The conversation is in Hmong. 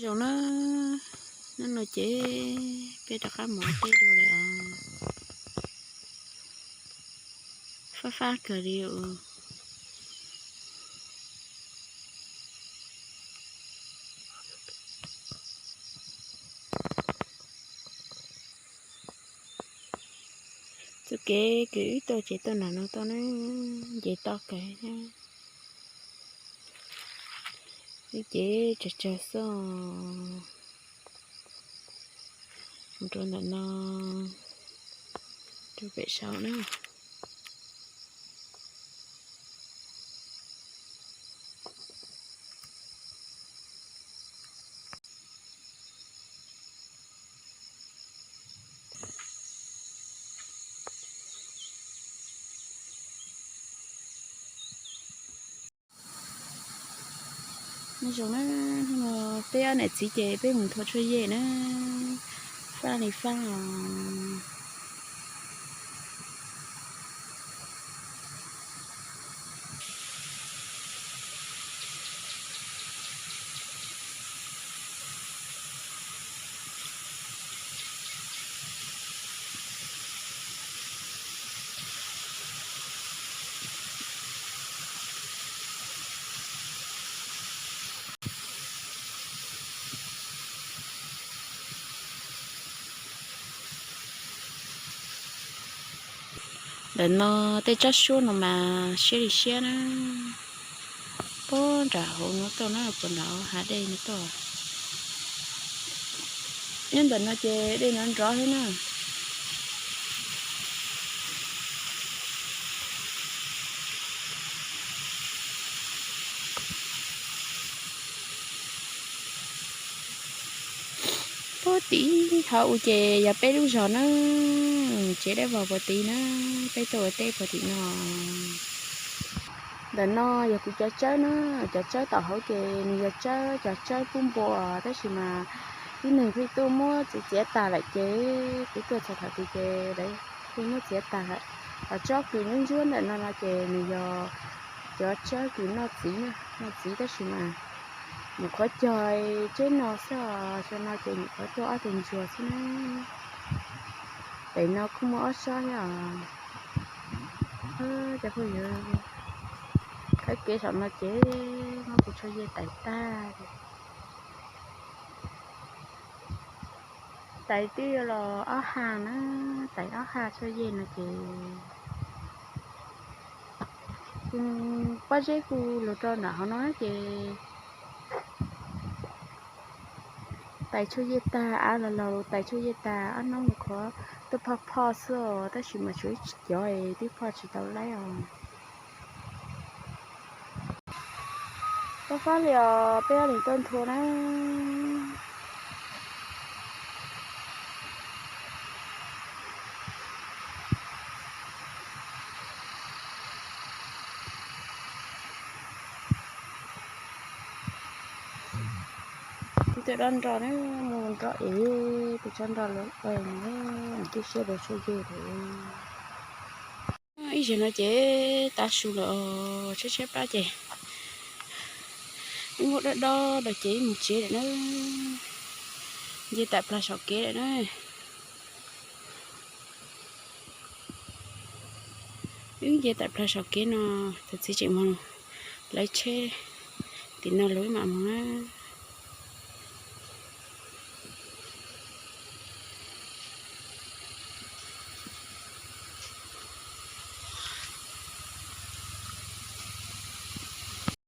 Zoo na, hnub no ces peb rov qab mus ua teb dua lawm os. Fab fab kawg li os. Txoj kev kws wb tuaj ces tuaj nram no tuaj na, nce toj kawg thiab. Wb ces tsawg tsawg xwb os. Mus rau ntawm no, rau pem saud na. Nyob zoo na, hnub no peb ob niam txiv ces peb mus nthua tshuaj yej na, fab li fab os. Ntawm no tej tsab suab no mas siab li siab na. Puag nram hauv no tuaj na, puag nram hav dej no tuaj. Nyob ntawm no ces dej nrov nrov thiab na. Puag tim hauv u ces yog peb lub zos na, tsev dab vog puag tim na, peb tuaj ua teb puag tim no. Ntawm no yog kuv cov tsawb na, cov tsawb tom hauv ces nws yog tsawb, cov tsawb pub npua, tab sis mas tib neeg pheej tuaj muab txiav txiav tag lawm ces kuv tuaj txog thaum twg ces lawv pheej muab txiav tag lawm. Ho tsob kws ntsuab ntsuab ntawm no no ces nws yog cov tsawb kws noj txiv, noj txiv tab sis mas nyuam qhuav cog tseb no xwb os, xyoo no ces nyuam qhuav tuaj ob tug ntsuag xwb na. Pem no kuj muaj ob tsob thiab os. Cov phooj ywg, qab kev saum no ces muab kuv tshuaj yej tais tag. Tais twb yuav los ob ha na, tais ob ha tshuaj yej no ces pob zeb kuj los rau nram hauv no ces tais tshuaj yej tag, av los laug tais tshuaj yej tag, ob hnub mus qhuav tuaj phoj phoj xwb os, tab sis mas tshuav ib cov twb phoj tsis tau laib os. Fab fab li os, peb ob leeg tuaj nthua na. Kuv cov dob nro na, mus nro es tus tsob nro lawm, mus tib siab rau tshuaj yej lawm. Ib zaug no ces tav su lawm, tshaib tshaib plab ces wb muab dob dob rau ces wb mus tsev lawm na. Nce tawm plag saum kev lawm na. Wb nce tawm plag saum kev no, tus txiv tseem mus lawv tsheb tim no los wb mam mus na.